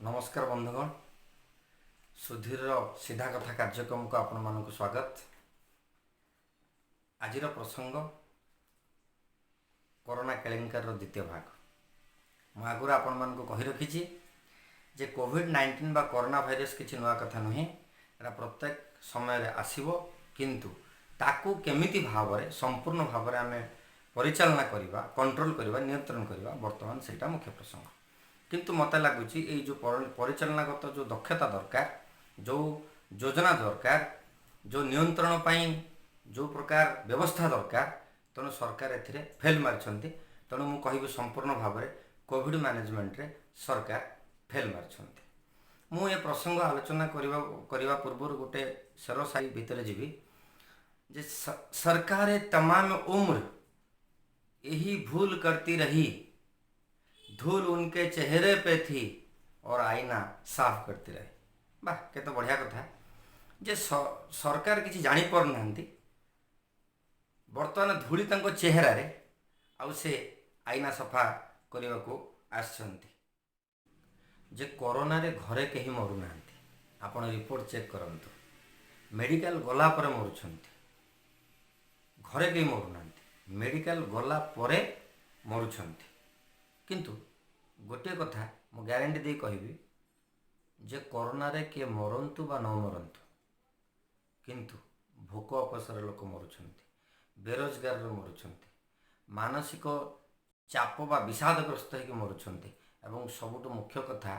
ନମସ୍କାର ବନ୍ଧୁଗଣ, ସୁଧୀରର ସିଧା କଥା କାର୍ଯ୍ୟକ୍ରମକୁ ଆପଣମାନଙ୍କୁ ସ୍ୱାଗତ। ଆଜିର ପ୍ରସଙ୍ଗ କରୋନା କେଳେଙ୍କାରୀର ଦ୍ୱିତୀୟ ଭାଗ। ମୁଁ ଆଗରୁ ଆପଣମାନଙ୍କୁ କହି ରଖିଛି ଯେ କୋଭିଡ଼-19 ବା କରୋନା ଭାଇରସ୍ କିଛି ନୂଆ କଥା ନୁହେଁ। ଏଇଟା ପ୍ରତ୍ୟେକ ସମୟରେ ଆସିବ, କିନ୍ତୁ ତାକୁ କେମିତି ଭାବରେ ସମ୍ପୂର୍ଣ୍ଣ ଭାବରେ ଆମେ ପରିଚାଳନା କରିବା, କଣ୍ଟ୍ରୋଲ କରିବା, ନିୟନ୍ତ୍ରଣ କରିବା, ବର୍ତ୍ତମାନ ସେଇଟା ମୁଖ୍ୟ ପ୍ରସଙ୍ଗ। କିନ୍ତୁ ମୋତେ ଲାଗୁଛି ଏଇ ଯେଉଁ ପରିଚାଳନାଗତ ଯେଉଁ ଦକ୍ଷତା ଦରକାର, ଯେଉଁ ଯୋଜନା ଦରକାର, ଯେଉଁ ନିୟନ୍ତ୍ରଣ ପାଇଁ ଯେଉଁ ପ୍ରକାର ବ୍ୟବସ୍ଥା ଦରକାର, ତେଣୁ ସରକାର ଏଥିରେ ଫେଲ୍ ମାରିଛନ୍ତି। ତେଣୁ ମୁଁ କହିବି, ସମ୍ପୂର୍ଣ୍ଣ ଭାବରେ କୋଭିଡ଼ ମ୍ୟାନେଜମେଣ୍ଟରେ ସରକାର ଫେଲ୍ ମାରିଛନ୍ତି। ମୁଁ ଏ ପ୍ରସଙ୍ଗ ଆଲୋଚନା କରିବା ପୂର୍ବରୁ ଗୋଟେ ଶେର ସାହି ଭିତରେ ଯିବି ଯେ "सरकार तमाम उम्र यही भूल करती रही, धूल उनके चेहरे पे थी और आईना साफ करती रही।" ବାह, କେତେ ବଢ଼ିଆ କଥା ଯେ ସରକାର କିଛି ଜାଣିପାରୁନାହାନ୍ତି। ବର୍ତ୍ତମାନ ଧୂଳି ତାଙ୍କ ଚେହେରାରେ ଆଉ ସେ ଆଇନା ସଫା କରିବାକୁ ଆସିଛନ୍ତି। ଯେ କରୋନାରେ ଘରେ କେହି ମରୁନାହାନ୍ତି। ଆପଣ ରିପୋର୍ଟ ଚେକ୍ କରନ୍ତୁ। ମେଡ଼ିକାଲ ଗଲା ପରେ ମରୁଛନ୍ତି। ଘରେ କେହି ମରୁନାହାନ୍ତି, ମେଡ଼ିକାଲ ଗଲା ପରେ ମରୁଛନ୍ତି। କିନ୍ତୁ ଗୋଟିଏ କଥା ମୁଁ ଗ୍ୟାରେଣ୍ଟି ଦେଇ କହିବି ଯେ କରୋନାରେ କିଏ ମରନ୍ତୁ ବା ନ ମରନ୍ତୁ, କିନ୍ତୁ ଭୋକ ଉପାସରେ ଲୋକ ମରୁଛନ୍ତି, ବେରୋଜଗାରରେ ମରୁଛନ୍ତି, ମାନସିକ ଚାପ ବା ବିଷାଦଗ୍ରସ୍ତ ହେଇକି ମରୁଛନ୍ତି ଏବଂ ସବୁଠୁ ମୁଖ୍ୟ କଥା,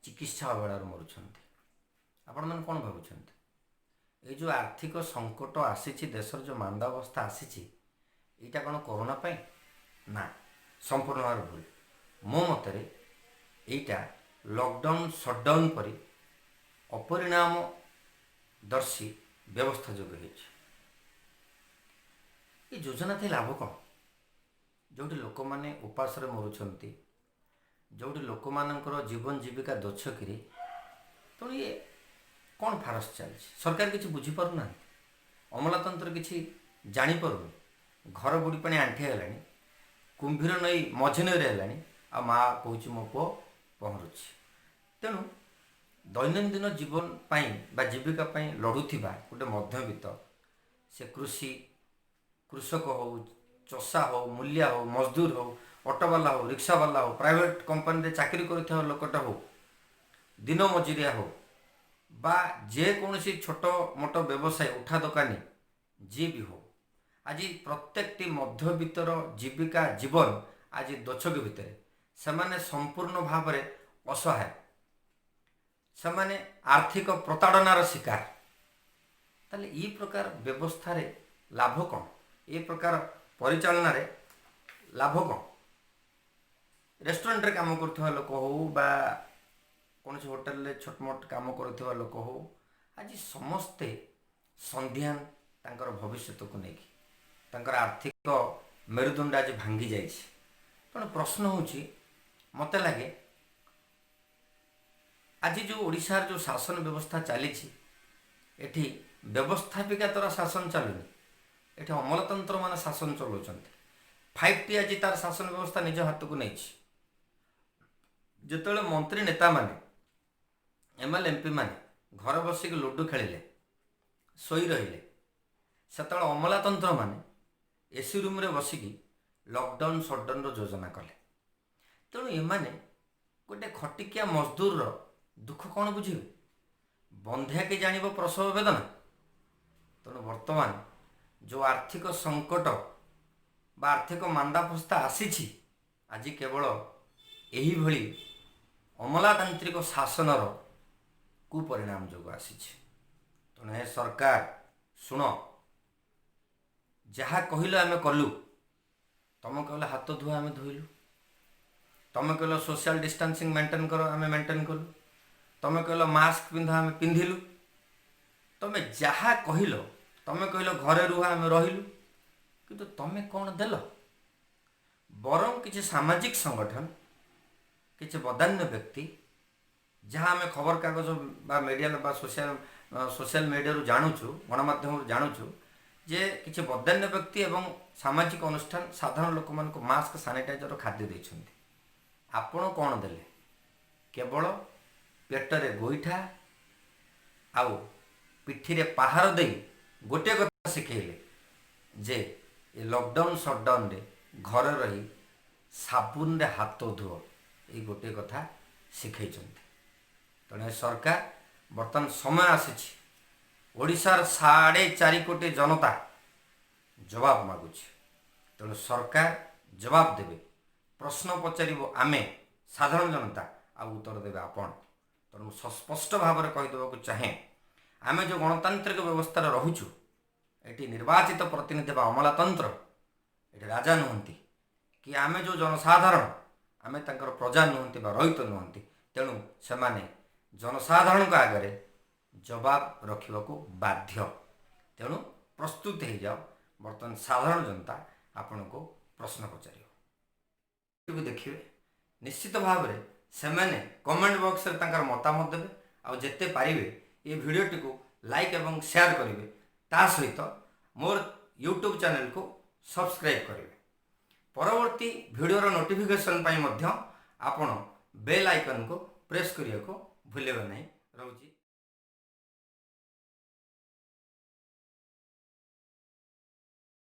ଚିକିତ୍ସା ଅବହେଳାରୁ ମରୁଛନ୍ତି। ଆପଣମାନେ କ'ଣ ଭାବୁଛନ୍ତି? ଏଇ ଯେଉଁ ଆର୍ଥିକ ସଙ୍କଟ ଆସିଛି, ଦେଶର ଯେଉଁ ମାନ୍ଦାବସ୍ଥା ଆସିଛି, ଏଇଟା କ'ଣ କରୋନା ପାଇଁ? ନା, ସମ୍ପୂର୍ଣ୍ଣ ଭାବରେ ଭୁଲ। ମୋ ମତରେ ଏଇଟା ଲକଡାଉନ୍, ସଟଡାଉନ୍ ପରି ଅପରିଣାମଦର୍ଶୀ ବ୍ୟବସ୍ଥା ଯୋଗୁଁ ହେଇଛି। ଏ ଯୋଜନା ଥାଇ ଲାଭ କ'ଣ, ଯେଉଁଠି ଲୋକମାନେ ଉପାସରେ ମରୁଛନ୍ତି, ଯେଉଁଠି ଲୋକମାନଙ୍କର ଜୀବନ ଜୀବିକା ଦୋଛକିରେ? ତେଣୁ ଇଏ କ'ଣ ଫାରସ ଚାଲିଛି? ସରକାର କିଛି ବୁଝିପାରୁନାହାନ୍ତି, ଅମଲାତନ୍ତ୍ର କିଛି ଜାଣିପାରୁନି। ଘର ବୁଡ଼ି ପାଣି ଆଣ୍ଠିଏ ହେଲାଣି, କୁମ୍ଭୀର ନଈ ମଝି ନଈରେ ହେଲାଣି, ଆଉ ମା କହୁଛି ମୋ ପୁଅ ପହଁରୁଛି। ତେଣୁ ଦୈନନ୍ଦିନ ଜୀବନ ପାଇଁ ବା ଜୀବିକା ପାଇଁ ଲଢ଼ୁଥିବା ଗୋଟେ ମଧ୍ୟବିତ୍ତ, ସେ କୃଷକ ହଉ, ଚଷା ହଉ, ମୂଲିଆ ହଉ, ମଜଦୁର ହଉ, ଅଟୋବାଲା ହଉ, ରିକ୍ସାବାଲା ହଉ, ପ୍ରାଇଭେଟ କମ୍ପାନୀରେ ଚାକିରି କରୁଥିବା ଲୋକଟା ହଉ, ଦିନ ମଜୁରିଆ ହଉ ବା ଯେକୌଣସି ଛୋଟ ମୋଟ ବ୍ୟବସାୟୀ, ଉଠା ଦୋକାନୀ ଯିଏ ବି ହଉ, ଆଜି ପ୍ରତ୍ୟେକଟି ମଧ୍ୟବିତ୍ତର ଜୀବିକା, ଜୀବନ ଆଜି ଦୋଛକି ଭିତରେ। ସେମାନେ ସମ୍ପୂର୍ଣ୍ଣ ଭାବରେ ଅସହାୟ, ସେମାନେ ଆର୍ଥିକ ପ୍ରତାଡ଼ନାର ଶିକାର। ତାହେଲେ ଏଇ ପ୍ରକାର ବ୍ୟବସ୍ଥାରେ ଲାଭ କ'ଣ? ଏ ପ୍ରକାର ପରିଚାଳନାରେ ଲାଭ କ'ଣ? ରେଷ୍ଟୁରାଣ୍ଟରେ କାମ କରୁଥିବା ଲୋକ ହଉ ବା କୌଣସି ହୋଟେଲରେ ଛୋଟମୋଟ କାମ କରୁଥିବା ଲୋକ ହଉ, ଆଜି ସମସ୍ତେ ସନ୍ଦିହାନ ତାଙ୍କର ଭବିଷ୍ୟତକୁ ନେଇକି। ତାଙ୍କର ଆର୍ଥିକ ମେରୁଦଣ୍ଡ ଆଜି ଭାଙ୍ଗି ଯାଇଛି। ତେଣୁ ପ୍ରଶ୍ନ ହେଉଛି, ମୋତେ ଲାଗେ ଆଜି ଯେଉଁ ଓଡ଼ିଶାର ଯେଉଁ ଶାସନ ବ୍ୟବସ୍ଥା ଚାଲିଛି, ଏଠି ବ୍ୟବସ୍ଥାପିକା ଦ୍ୱାରା ଶାସନ ଚାଲୁନି, ଏଠି ଅମଲାତନ୍ତ୍ର ମାନେ ଶାସନ ଚଲାଉଛନ୍ତି। 5ଟି ଆଜି ତାର ଶାସନ ବ୍ୟବସ୍ଥା ନିଜ ହାତକୁ ନେଇଛି। ଯେତେବେଳେ ମନ୍ତ୍ରୀ, ନେତାମାନେ, ଏମ୍ଏଲ୍ଏ, ଏମ୍ପି ମାନେ ଘରେ ବସିକି ଲୁଡୁ ଖେଳିଲେ, ଶୋଇ ରହିଲେ, ସେତେବେଳେ ଅମଲାତନ୍ତ୍ର ମାନେ ଏସି ରୁମ୍ରେ ବସିକି ଲକଡାଉନ୍, ସଟଡାଉନ୍ର ଯୋଜନା କଲେ। ତେଣୁ ଏମାନେ ଗୋଟେ ଖଟିକିଆ ମଜଦୁରର ଦୁଃଖ କ'ଣ ବୁଝିବେ? ବନ୍ଧ୍ୟା କି ଜାଣିବ ପ୍ରସବ ବେଦନା? ତେଣୁ ବର୍ତ୍ତମାନ ଯେଉଁ ଆର୍ଥିକ ସଙ୍କଟ ବା ଆର୍ଥିକ ମାନ୍ଦାବସ୍ଥା ଆସିଛି, ଆଜି କେବଳ ଏହିଭଳି ଅମଲାତାନ୍ତ୍ରିକ ଶାସନର କୁପରିଣାମ ଯୋଗୁଁ ଆସିଛି। ତେଣୁ ହେ ସରକାର, ଶୁଣ, ଯାହା କହିଲ ଆମେ କଲୁ। ତମେ କହିଲ ହାତ ଧୁଆ, ଆମେ ଧୋଇଲୁ। ତମେ କହିଲ ସୋସିଆଲ ଡିଷ୍ଟାନ୍ସିଂ ମେଣ୍ଟେନ୍ କର, ଆମେ ମେଣ୍ଟେନ୍ କଲୁ। ତମେ କହିଲ ମାସ୍କ ପିନ୍ଧ, ଆମେ ପିନ୍ଧିଲୁ। ତମେ ଯାହା କହିଲ, ତମେ କହିଲ ଘରେ ରୁହ, ଆମେ ରହିଲୁ। କିନ୍ତୁ ତମେ କ'ଣ ଦେଲ? ବରଂ କିଛି ସାମାଜିକ ସଂଗଠନ, କିଛି ବଦାନ୍ୟ ବ୍ୟକ୍ତି, ଯାହା ଆମେ ଖବରକାଗଜ ବା ମିଡ଼ିଆ ବା ସୋସିଆଲ ସୋସିଆଲ ମିଡ଼ିଆରୁ ଜାଣୁଛୁ, ଗଣମାଧ୍ୟମରୁ ଜାଣୁଛୁ ଯେ କିଛି ବଦାନ୍ୟ ବ୍ୟକ୍ତି ଏବଂ ସାମାଜିକ ଅନୁଷ୍ଠାନ ସାଧାରଣ ଲୋକମାନଙ୍କୁ ମାସ୍କ, ସାନିଟାଇଜର, ଖାଦ୍ୟ ଦେଇଛନ୍ତି। ଆପଣ କ'ଣ ଦେଲେ? କେବଳ ପେଟରେ ଗୋଇଠା ଆଉ ପିଠିରେ ପାହାର ଦେଇ ଗୋଟିଏ କଥା ଶିଖେଇଲେ ଯେ ଏ ଲକଡାଉନ୍ ସଟଡାଉନରେ ଘରେ ରହି ସାବୁନରେ ହାତ ଧୁଅ, ଏଇ ଗୋଟିଏ କଥା ଶିଖେଇଛନ୍ତି। ତେଣୁ ଏ ସରକାର, ବର୍ତ୍ତମାନ ସମୟ ଆସିଛି, ଓଡ଼ିଶାର 4.5 କୋଟି ଜନତା ଜବାବ ମାଗୁଛି। ତେଣୁ ସରକାର ଜବାବ ଦେବେ। ପ୍ରଶ୍ନ ପଚାରିବ ଆମେ ସାଧାରଣ ଜନତା, ଆଉ ଉତ୍ତର ଦେବେ ଆପଣ। ତେଣୁ ମୁଁ ସ୍ପଷ୍ଟ ଭାବରେ କହିଦେବାକୁ ଚାହେଁ, ଆମେ ଯେଉଁ ଗଣତାନ୍ତ୍ରିକ ବ୍ୟବସ୍ଥାରେ ରହୁଛୁ, ଏଠି ନିର୍ବାଚିତ ପ୍ରତିନିଧି ବା ଅମଲାତନ୍ତ୍ର ଏଠି ରାଜା ନୁହନ୍ତି କି ଆମେ ଯେଉଁ ଜନସାଧାରଣ, ଆମେ ତାଙ୍କର ପ୍ରଜା ନୁହନ୍ତି ବା ରଇତ ନୁହନ୍ତି। ତେଣୁ ସେମାନେ ଜନସାଧାରଣଙ୍କ ଆଗରେ ଜବାବ ରଖିବାକୁ ବାଧ୍ୟ। ତେଣୁ ପ୍ରସ୍ତୁତ ହେଇଯାଅ, ବର୍ତ୍ତମାନ ସାଧାରଣ ଜନତା ଆପଣଙ୍କୁ ପ୍ରଶ୍ନ ପଚାରିବ। ଦେଖିବେ, ନିଶ୍ଚିତ ଭାବରେ ସେମାନେ କମେଣ୍ଟ ବକ୍ସରେ ତାଙ୍କର ମତାମତ ଦେବେ, ଆଉ ଯେତେ ପାରିବେ ଏ ଭିଡ଼ିଓଟିକୁ ଲାଇକ୍ ଏବଂ ସେୟାର କରିବେ। ତା ସହିତ ମୋର ୟୁଟ୍ୟୁବ୍ ଚ୍ୟାନେଲକୁ ସବସ୍କ୍ରାଇବ୍ କରିବେ। ପରବର୍ତ୍ତୀ ଭିଡ଼ିଓର ନୋଟିଫିକେସନ୍ ପାଇଁ ମଧ୍ୟ ଆପଣ ବେଲ୍ ଆଇକନ୍କୁ ପ୍ରେସ୍ କରିବାକୁ ଭୁଲିବେ ନାହିଁ। ରହୁଛି।